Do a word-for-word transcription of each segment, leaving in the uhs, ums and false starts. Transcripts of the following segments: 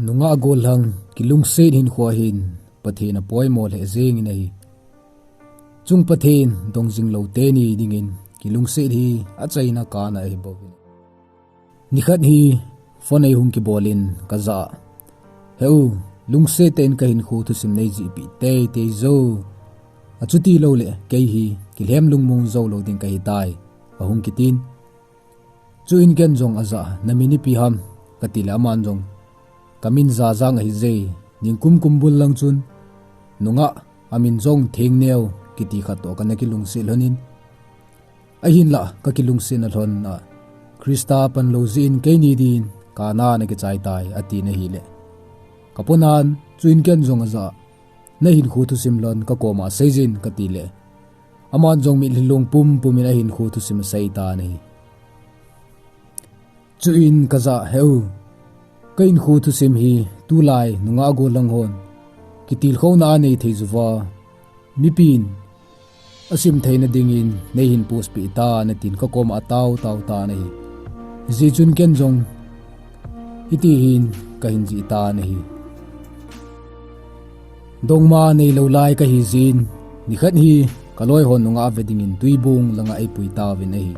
Nungah gollhang kilungset hinkho hin Pathen apoimo lheh jengin ahi. Chung Pathen dongjing lou teni dingin kilungset hi achaina kana ahi bou. Nikhat hi phone eihung kibolin kajah a, "He u, lungset tah in kahinkho thusim neijih peh teitei jo. Achuti louleh kei hi kilhem lungmong jou lou ding kahitai," ahung kitin. Chuin ken jong ajah a, "Namin ipi ham?" katile aman jong, "Kamin Jajang ahije. Ningkum kumbul lang chun nungah amin jong Thengneo kiti khat toh kana kilungset lhonin, ahinlah kakilungsetna lhon a Christa panlou jeh in keini din kana ana kichai tai," atin ahile, kaponan chuin ken jong ajah a, "Nahinkho thusim lhon kakoma seijin," katile aman jong mitlhi long pumpum in ahinkho thusim aseitan ahi. Chuin kajah a, "He u, kahinkho thusim hi tulai nungah gollhang hon kitilkhouna anei thei uva mipin asim theina dingin neihin post peh tan," atin kakoma ataotao tan ahi. Hijeh chun ken jong hitihin kahin jih tan ahi. Dongma neilou lai kahi jeh in, nikhat hi kaloi hon nungah ve dingin Tuibong langa eipui tauvin ahi.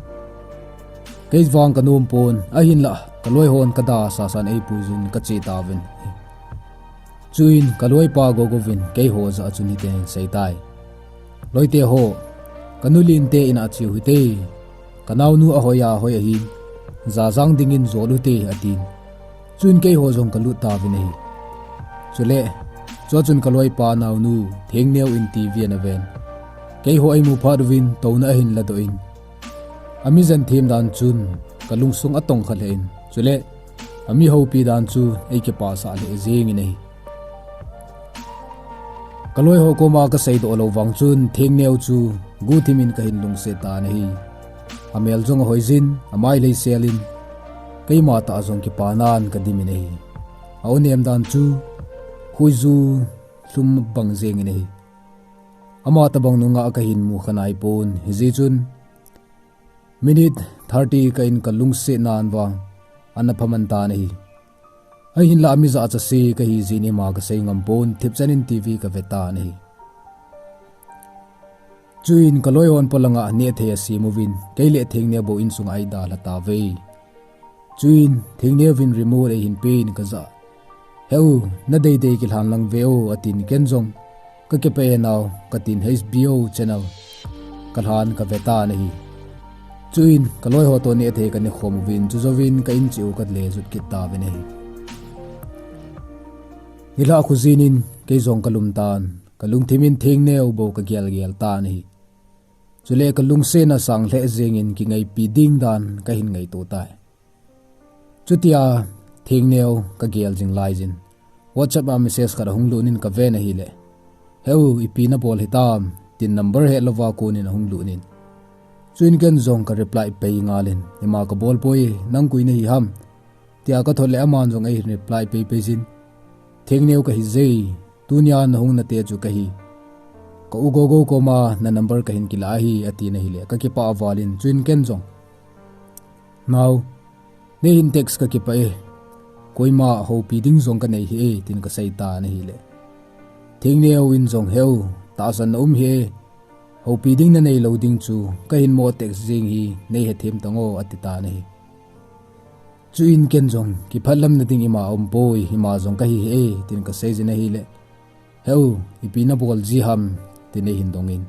Kei vang kanom pon, ahinlah kaloi hon kada sasan eipui jeh in kache tauvin ahi. Chuin kaloipa gogouvin keiho jah a chun hitin aseitai, "Loite ho, kanu lente in a cheu hite. Kanaonu ahoi ahoi ahin, Jajang dingin jol uhite," atin. Chuin keiho jong kalut tauvin ahi. Chule chua chun kaloipa naonu Thengneo in TV ana ven. Keiho eimu phat uvin touna ahin ladoh in, ami jen them dan chun kalungsung atongkha lheh in, chule ami houpi dan chu eikipasah lheh jengin ahi. Kaloiho koma kaseidoh lou vang chun Thengneo chu guhthimin kahin lungset tan ahi. Amel jong ahoijin, amai leiselin, keima tah jong kipanan kadimin ahi. A-onem dan chu khuiju lhum bang jengin ahi. Amatobang nungah kahin mukha naipon, hijeh chun minute thirty kah in kalungset nan vang ana phaman tan ahi. Ahinlah ami jahcha se kahi jeh in ima kasei ngam pon, thipchan in TV kave tan ahi. Chuin kaloi hon polanga nehthei asem uvin, kei le Thengneo bou insung a eidalha tauve. Chuin Thengneo vin remote eihin pen kajah a, "He u, nadeidei kilhan lang ve o," atin ken jong, "Kakipah e nao," katin H B O channel kalhan kave tan ahi. Chuin kaloi ho toh nehthei kanekhom uvin, chujouvin ka in cheh u kale jot kit tauvin ahi. Nilhah khojin in kei jong kalum tan, kalungthim in Thengneo bou kagelgel tan ahi. Chule kalungsetna sang lheh jengin kingaipi ding dan kahin ngaito tai. Chutia Thengneo kagel jing laijin WhatsApp a message khat ahung lut in kaven ahile, "He u, ipi nabol hitam?" tin number hetlouva konin ahung lut in. Chuin ken jong ka reply pei ngalin, "Ima kabol poi, nang koi nahi ham?" tia kathot le aman jong eihin reply peipei jin, "Thengneo kahije, tunia nahung nate chu kahi. Ka u Gogo koma nanumber kahin kilah ahi," atin ahile kakipah val in, chuin ken jong, "Nao, neihin text kakipah e, koima houpi ding jong kanei hih e," tin kasei tan ahile, Thengneo in jong, "He u, tahsan na um hih e, houpi ding nanei lou ding chu kahin mo text jing hi, neihethem tan o," ati tan ahi. Chuin ken jong, "Kiphatlamna ding ima aumpoi, ima jong kahi hih e," tin kasei jin ahile, "He u, ipi nabol ji ham?" tin eihin dongin,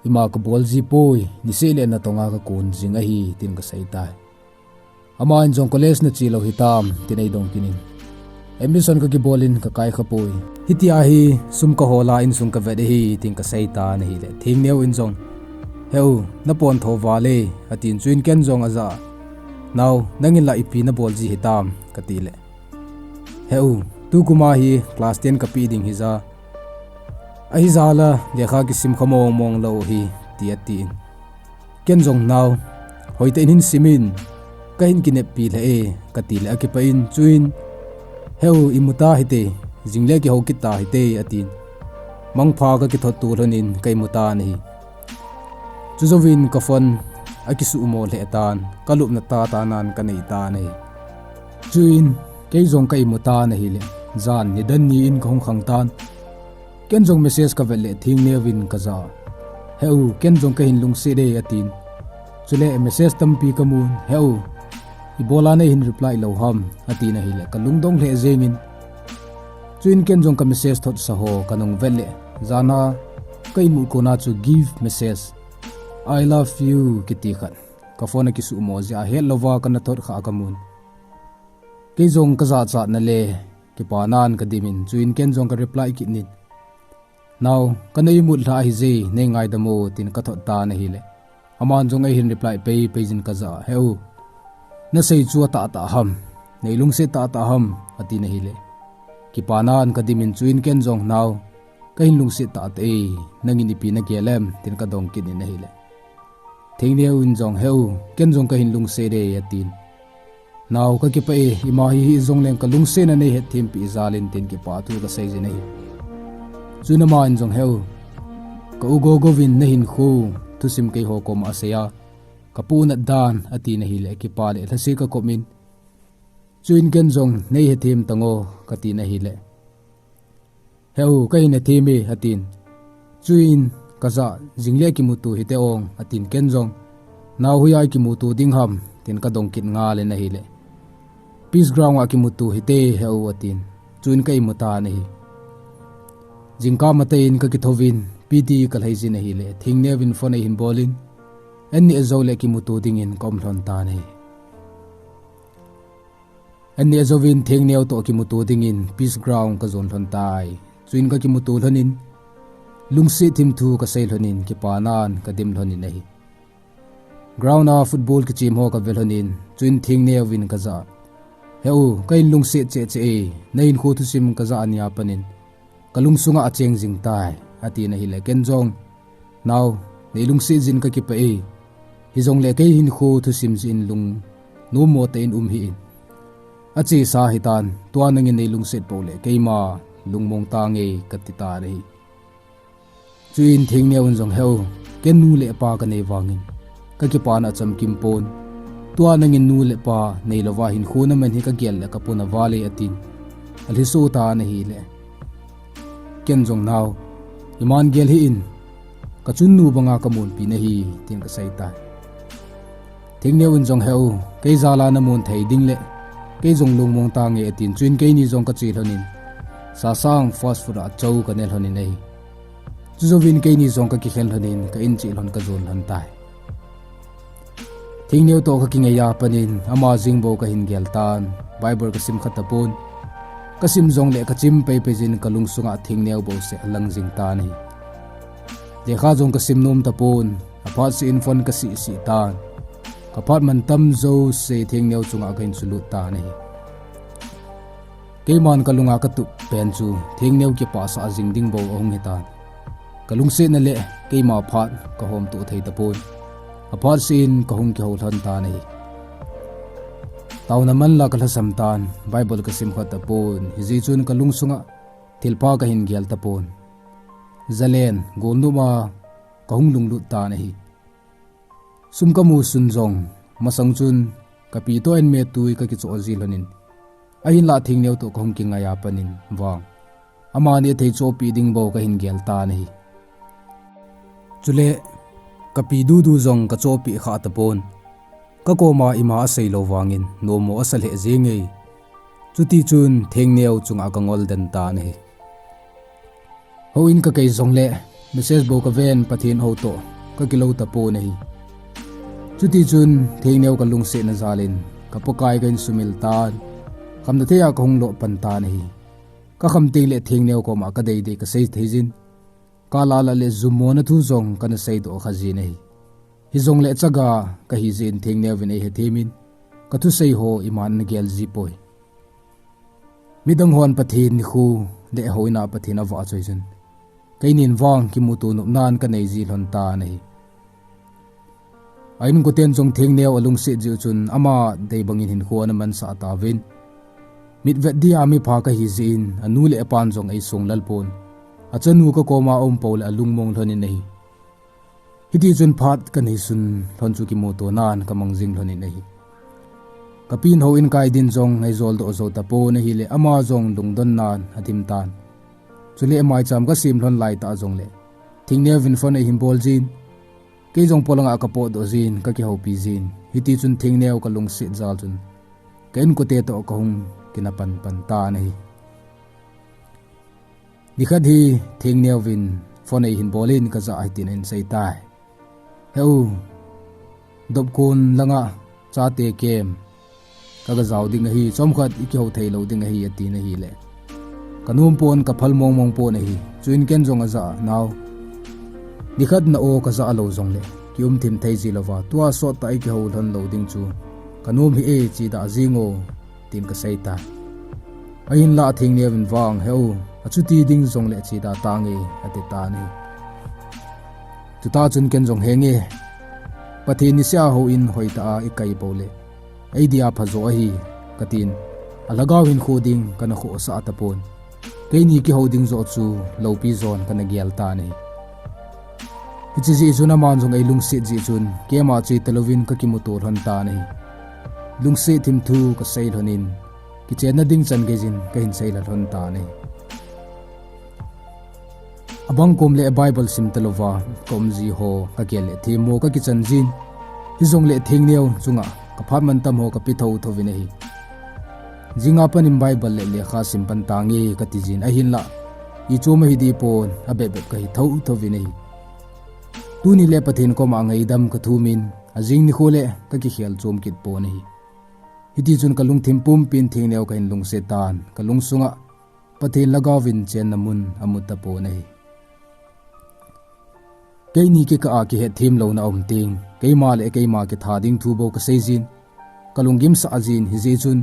"Ima kabol ji poi, niseh le natonga kakon jing ahi," tin kasei tai. Aman jong, "College nache lou hitam?" tin eidong kit in, "Admission kakibol in kakai khapoi. Hitia hi sum kahol a insung kavet ahi," tin kasei tan ahile, Thengneo in jong, "He u, napontho val e," atin, chuin ken jong ajah a, "Nao, nangin la ipi nabol ji hitam?" katile, "He u, tukuma hi class ten kapeh ding hija, ahijeh a lekha kisim kha mongmong lou hi," ti atin. Ken jong, "Nao, hoitah in hin sim in, kahin kineppi lheh e," katile akipah in, chuin, "He u, imu ta hite, jingle kihou kit ta hite," atin. Mangpha kakithot to lhonin ka imu tan ahi. Chujouvin ka phone akisuhmo lheh tan, kalupna tatanan kanei tan ahi. Chuin Kei jong ka imu tan ahile, jan nidan ni in ka hung khang tan. Ken jong message ka vet le Thengneuvin ka ja. He u, ken jong ka hin lungset e atin. Chule message tampi ka mun, he u, ibola nei hin reply lou ham, atin ahile, ka lungdong lheh jengin. Chuin ken jong ka message thot sa ho ka nung vet le, jana ka imut kona chu gift message, "I love you," kiti khat. Ka phone a kisuhmo jeh a het louva ka na thot kha ka mun. Kei jong ka jachat na le, kipa nan ka dim in, chuin ken jong ka reply kit nin. Nao, ka na imut lha ahi je, nei ngaidam o, tin ka thot tan ahile. Aman jong ei hin reply pei pei jin ka ja, he u, na sei chu atah tah ham, nei lungset tah tah ham, atin ahile. Kipa nan ka dim in, chuin ken jong, nao, ka hin lungset tah tah e, nangin ipi na gel em, tin ka dong kit nin ahile. Thengneuvin jong, he u, ken jong ka hin lungset e, atin. Nao, ka kipah e, ima hi hih jongleng ka lungsetna nei hetthem peh jal in, tin kipa thu ka sei jin ahi. Chuin aman jong, he u, ka u Gogouvin na hinkho thusim keiho koma asei a, ka pu nat dan, atin ahile, kipa le lhase ka kop in. Chuin ken jong, nei hetthem tan o, ka tin ahile. He u, ka hin hetthem e, atin. Chuin ka ja, jingle kimuto hite ong, atin, ken jong, nao, hoiya kimuto ding ham, tin ka dong kit ngal in ahile. Peace Ground a kimuto hite, he u, atin. Chuin ka imu tan ahi. Jingkah matah in ka kithouvin, P T ka lhai jin ahile, Thengneuvin phone ei hin bol in, an neh jou le kimuto dingin ka um lhon tan ahi. An neh jouvin Thengneo toh kimuto dingin Peace Ground ka jon lhon tai. Chuin ka kimuto lhonin, lungset thimthu ka sei lhonin, kipanan ka dim lhonin ahi. Ground a football kichem ho ka ve lhonin, chuin Thengneo vin ka ja. He u, ka in lungset cheh cheh e, na hinkho thusim ka ja nia panin ka lungsunga acheng jing tai, atin ahile ken jong, Nao, nei lungset jin ka kipah e. Hijongle kei hinkho thusim jeh in lungnom mo tah in um hih in. Achesa hitan, tua nangin nei lungset pou le keima lungmong tange ka ti tan ahi. Chuin Thengneo in jong, He u, ken nu le pa ka nei vangin ka kipana chamkim pon. Tua nangin nu le pa nei louva hinkho na man hi ka gel le ka puna val e, atin. Alhiso tan ahile ken jong, Nao, iman gel hih in, ka chunnu banga ka munpi nahi, tin ka sei tai. Thengneo in jong, He u, kei jal a na mun thei ding le kei jong lungmong tange, atin. Chuin keini jong ka che lhonin, sasang fast food a chou ka ne lhonin ahi. Chujouvin keini jong ka kikhen lhonin, ka in che lhon ka jon lhon tai. Thengneo toh ka kingaiya panin ama jing bou ka hin gel tan, Bible ka sim kha tapon. Ka sim jongle ka chim peipei jin ka lungsunga Thengneo bouseh alang jing tan ahi. Lekha jong ka sim nom tapon, aphat seh in phone ka sih sih tan. Ka phat mantam jouse Thengneo chunga ka hin sulut tan ahi. Keiman ka lunga ka tup pen chu Thengneo kipah sah jing ding bou ahung hitan. Ka lungsetna le keima phat ka hom toh thei tapon. Aphat seh in ka hung kihou lhon tan ahi. Taona man la ka lhasam tan, Bible ka sim kha tapon, hijeh chun ka lungsunga thilpha ka hin gel tapon. Zalen, golnop a ka hung lunglut tan ahi. Sum ka mu sun jong, masang chun ka pi toh an me tui ka kichoh ji lhonin, ahinlah Thengneo toh ka hung kingaiya panin vang amani athei chohpeh ding bou ka hin gel tan ahi. Chule ka pi dudu jong ka chohpeh kha tapon. Ka koma ima asei lou vangin nommo asa lheh jenge. Chutichun Thengneo chunga ka ngol den tan ahi. Houin ka kei jongle message bou ka ven, Pathen hou toh ka kilou tapon ahi. Chutichun Thengneo ka lungsetna jalin ka Pakai ka hin sumil tan, khamna thei a ka hung loh pan tan ahi. Ka kham tengle Thengneo koma ka deidei ka sei thei jin, ka lala le jummona thu jong ka na seidoh kha jin ahi. Hijongle chaga ka hi jeh in Thengneo vin ei hethemin, ka thusei ho iman ana gel ji poi. Midang hon Pathen nikho le houin a Pathen avahchoi jin, keinin vang kimuto nopnan ka nei ji lhon tan ahi. A inkoten jong Thengneo alungset jeh u chun ama dei bangin hinkho ana mansah tauvin. Mitvet dia mipha ka hi jeh in anu le apan jong ei songlel pon. Achanu ka koma aum pou le alungmong lhonin ahi. Hitichun phat ka nei sun lhon chu kimuto nan ka mang jing lhonin ahi. Kapin houin kai din jong eijol doh jou tapon ahile, ama jong lungdon nan adim tan. Chule maicham kasem lhon laitah jongle, Thingneovin phone eihin bol jin. Kei jong polanga kapotdoh jin, kakihoupi jin. Hitichun Thingneo kalungset jal chun, ka inkote toh kahung kinapan pan tan ahi. Nikhat hi Thingneovin phone eihin bolin kajah a hitin ahin seitai. Heu, Dopkon langa chate camp kaga jao ding ahi, chomkhat ikihou theilou ding ahi, atin ahile, kanom pon, kaphal mongmong pon ahi. Chuin ken jong ajah a, nao, nikhat na o kajah lou jongle, kium thim thei jilouva, tua sottah ikihou lhon lou ding chu kanom hih e, chida jing o, tin kaseitai. Ahinlah Thingneovin vang, heu, achuti ding jongle chida tange, ati tan ahi. Chutah chun ken jong, henge, Pathen niseh a houin hoitah a ikai poule, eidia phajo ahi, katin, alhagao hinkho ding kana khohsah tapon. Keini kihou ding joh chu loupi jon kana gel tan ahi. Hiche jeh chun aman jong eilungset jeh chun camp a che talouvin kakimuto lhon tan ahi. Lungset thimthu kasei lhonin, kichenna ding chan geijin kahin seilha lhon tan ahi. Abang kom le Bible sim talouva kaum ji ho, kagel le themmo kakichan jin, hijongle Thingneo chunga kaphat mantam ho kape thotho uvin ahi. Jinga panin Bible le lekha sim pan tange kati jin, ahinlah ichom ahi deh pon, abep bep kahi thotho uvin ahi. Tuni le Pathen koma ngaidam kathumin, ajing nikho le kakikhel chom kit pon ahi. Hitichun kalungthim pumpin Thingneo kahin lungset tan, kalungsunga Pathen lhagaovin chenna mun amu tapon ahi. Keini kikah a kihetthem louna aum teng, keima le keima kitha ding thu bou kasei jin, kalunggimsah jin, hijeh chun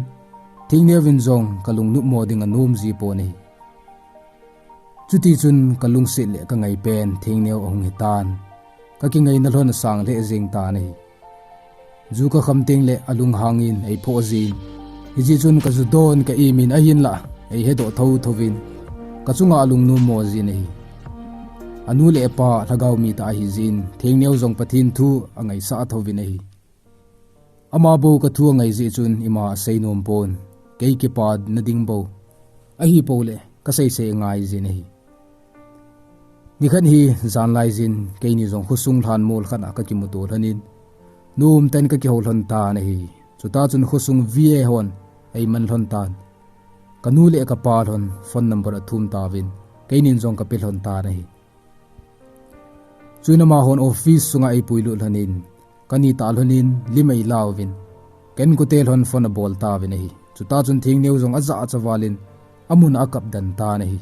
Thingneovin jong kalungnopmo ding anom ji pon ahi. Chutichun kalungset le kangai pen Thingneo ahung hitan, kakingaina lhon asang lheh jeng tan ahi. Ju kakham tengle alunghangin eiphoh jin, hijeh chun kaju don ka-imin ahinlah eihedoh thotho uvin, kachunga alungnommo jin ahi. Anu le apa lhagao mitah ahijin, Thingneo jong Pathen thu angaisah thouvin ahi. Ama bou kathu angai jeh chun ima aseinom pon, kei kipana ding bou ahipoule kaseisei angai jin ahi. Nikhat hi janlaijin keini jong khosung lhanmol khat a kakimuto lhonin, nomtah in kakihou lhon tan ahi. Chutah chun khosung V A hon eiman lhon tan. Kanu le kapa lhon phone number athum tauvin, keinin jong kape lhon tan ahi. Chuin amahon office sunga eipuilut lhonin, kani tah lhonin lim eilauvin, ka inkote lhon phone abol tauvin ahi. Chutah chun Thingneo jong ajahcha valin amun a akap den tan ahi.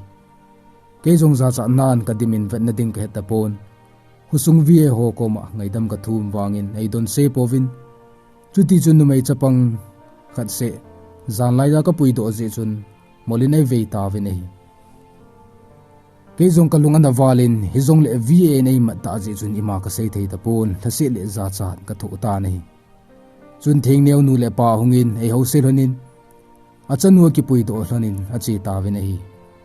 Kei jong jachatnan kadimin vetna ding kahe tapon. Khosung V A ho koma ngaidam kathum vangin eidonse pouvin, chutichun numei chapang khat seh janlaiya kapuidoh jeh chun molin eivei tauvin ahi. Kei jong kalung ana valin, hijongle V A in eimat tah jeh chun ima kasei thei tapon, lhaseh le jachat kathoh tan ahi. Chun Thingneo nu le apa ahungin eihouse lhonin, achanu akipuidoh lhonin ache tauvin ahi.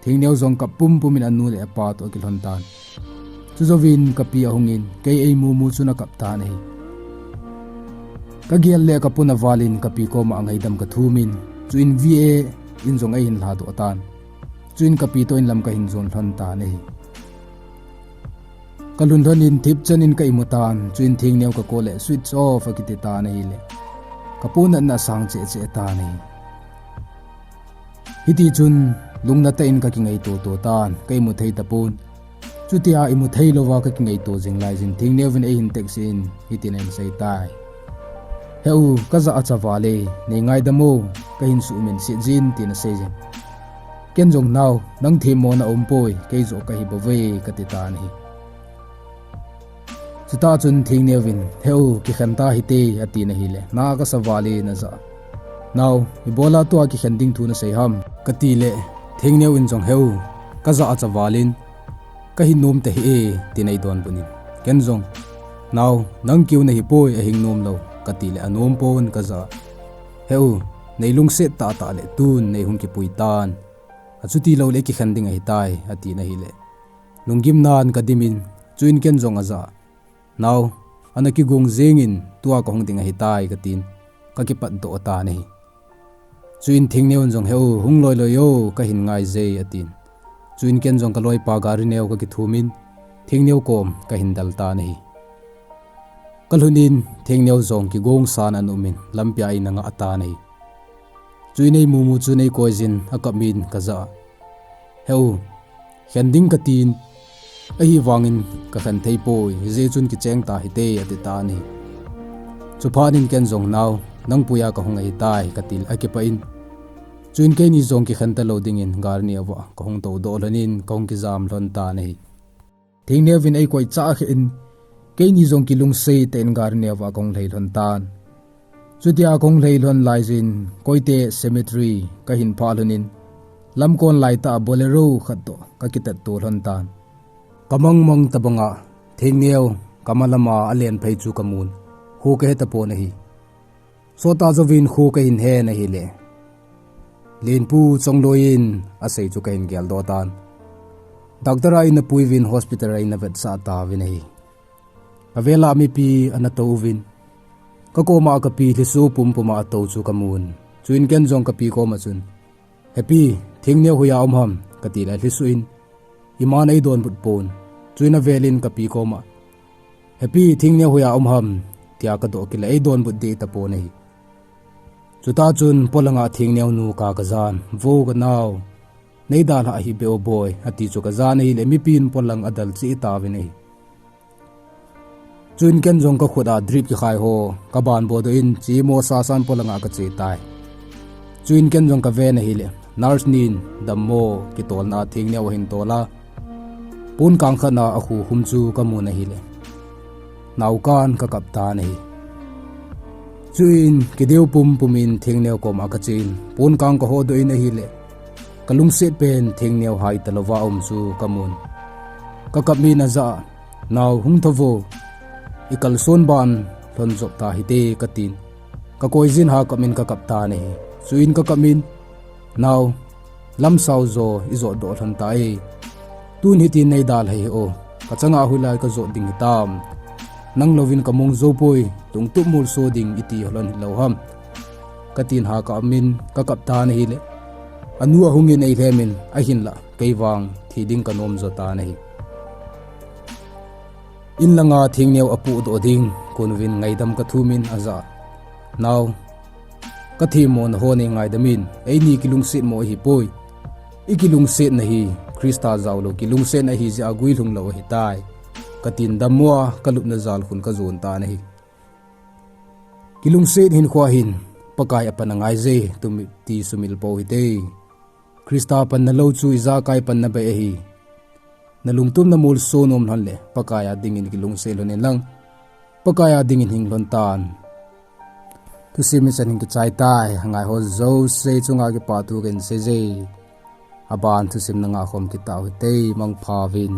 Thingneo jong kap pumpumin anu le apa toh akilhon tan. Chujouvin kapi ahungin kei eimumu chun akap tan ahi. Kagel le kapuna valin kapi koma ngaidam kathumin, chuin V A in jong eihin lhadoh tan. Chuin kapi toh inlam kahin jon lhon tan ahi. Kalhun lhonin thipchanin ka imu tan, chuin Thingneo kacall le switch off akiti tan ahile, kapunatna asang cheh cheh tan ahi. Hitichun lungna tah in kakingaito to tan, ka imu thei tapon. Chutia imu theilouva kakingaito jing laijin Thingneo vin eihin text in hitin ahin seitai. Heu, kajahcha vale, neingaidam o, kahin suhminset jin, tin aseijin. Ken jong nao, nang themmona aumpoi, kei joh kahi bouve, kati tan ahi. Chutah chun Thingneo vin, heu, kikhen ta hite, atin ahile, na kasa valin ajah. Nao, ibola tua kikhen ding thu nasei ham? Katile, Thingneo in jong heu, kajahcha valin, kahin nom tahih e, tin eidonbut in. Ken jong, nao, nang keu nahipoi, ahing nomlou, katile, anom pon kajah. Heu, neilungset tahtah le tun neihung kipui tan. Achuti loule kikhen ding ahitai, atin ahile, lunggimnan kadimin, chuin ken jong ajah. Nao, ana kigong jengin, tua kahung ding ahitai, katin. kakipatdoh tan ahi. Chuin Thengneo in jong, "He u, hung loi loi o, kahin ngai je," atin. Chuin ken jong kaloipa gari neo kakithumin, Thengneo kom kahin del tan ahi. Kalhunin Thengneo jong kigongsan anumin, lampia eina ngah tan ahi. Chuin eimumu chun eikoijin akapmin kajah a, "He u, khen ding katin, ahivangin kakhen theipoi, hijeh chun kicheng tahite," ati tan ahi. Chuphatnin ken jong, "Nao, nangpuia kahung ahitai," katil akipah in. Chuin keini jong kikhen talou dingin gari neova kahung toudoh lhonin kahung kijam lhon tan ahi. Thengneo vin eikoi chah khen, keini jong kilungset tah in gari neova kahung lhai lhon tan. Chutia kahung lhai lhon laijin, Koite cemetery kahin phah lhonin, lamkon laitah a Bolero khat toh kakitetto lhon tan. Kamangmang tabanga Thengneo kamalama alen phei chu kamun, kho kahe tapon ahi. Sotah jouvin kho kahin hen ahile, Lenpu Chongloi in asei chu kahin geldoh tan. Doctor a eina puiuvin hospital a eina vetsah tauvin ahi. Avela mipi ana touvin, kakoma kapi lhisu pumpuma atou chu kamun. Chuin ken jong kapi koma chun, "Hepi, Thengneo hoiya um ham?" katile lhisuh in, iman eidonbut pon. Chuin avelin kapi koma, "Hepi, Thengneo hoiya um ham?" tia kadoh kit le eidonbut deh tapon ahi. Chutah chun polanga Thengneo nu ka kajan, "Vo kanao, neidalhah hih beh o boi," ati chu kajan ahile mipin polang adal cheh tauvin ahi. Chuin ken jong kakhut a drip kikhai ho kabanbo doh in chemo sasan polanga kache tai. Chuin ken jong kaven ahile, nurse nin dammo kitolna Thengneo ahin tol a, pon kang khat na akhukhum chu kamun ahile, naokan kakap tan ahi. Chuin kideu pumpumin Thengneo koma kachen, pon kang kahodoh in ahile, kalungset pen Thengneo hai talouva um chu kamun. Kakapmin ajah a, "Nao, hung tho vo, ikalson ban lhon jop tahite," katin, kakoijin hakapmin kakap tan ahi. Chuin kakapmin, "Nao, lamsao jo ijotdoh lhon tai. Tun hitin neidalha hih o, kachanga hoilai kajot ding hitam? Nang louvin kamong joupoi, lungtup molso ding iti lhon hilou ham?" katin hakapmin kakap tan ahile, anu ahungin eilhemin, ahinlah keivang thi ding kanom jo tan ahi. In langa Thengneo apohdoh ding kon uvin ngaidam kathumin ajah a, "Nao, kathemmona ho neingaidamin, eini kilungsetmo ahipoi. Ikilungsetna hi Christa jaolou kilungsetna ahijeh a guilhung lou ahitai," katin dammo a kalupna jalkhun kajon tan ahi. Kilungset hinkhoa hin Pakai a pan angaije, ti sumil pou hite. Christa panna lou chu ijakai panna bei ahi. Nalungtup namolso nom lhon le Pakai a dingin kilungset lhon inlang, Pakai a dingin hing lhon tan. Thusim hichan hin kichai tai, angaiho jouse chunga kipathu kahin seije. Aban thusim na ngah khom kit tau hite, mangpha uvin.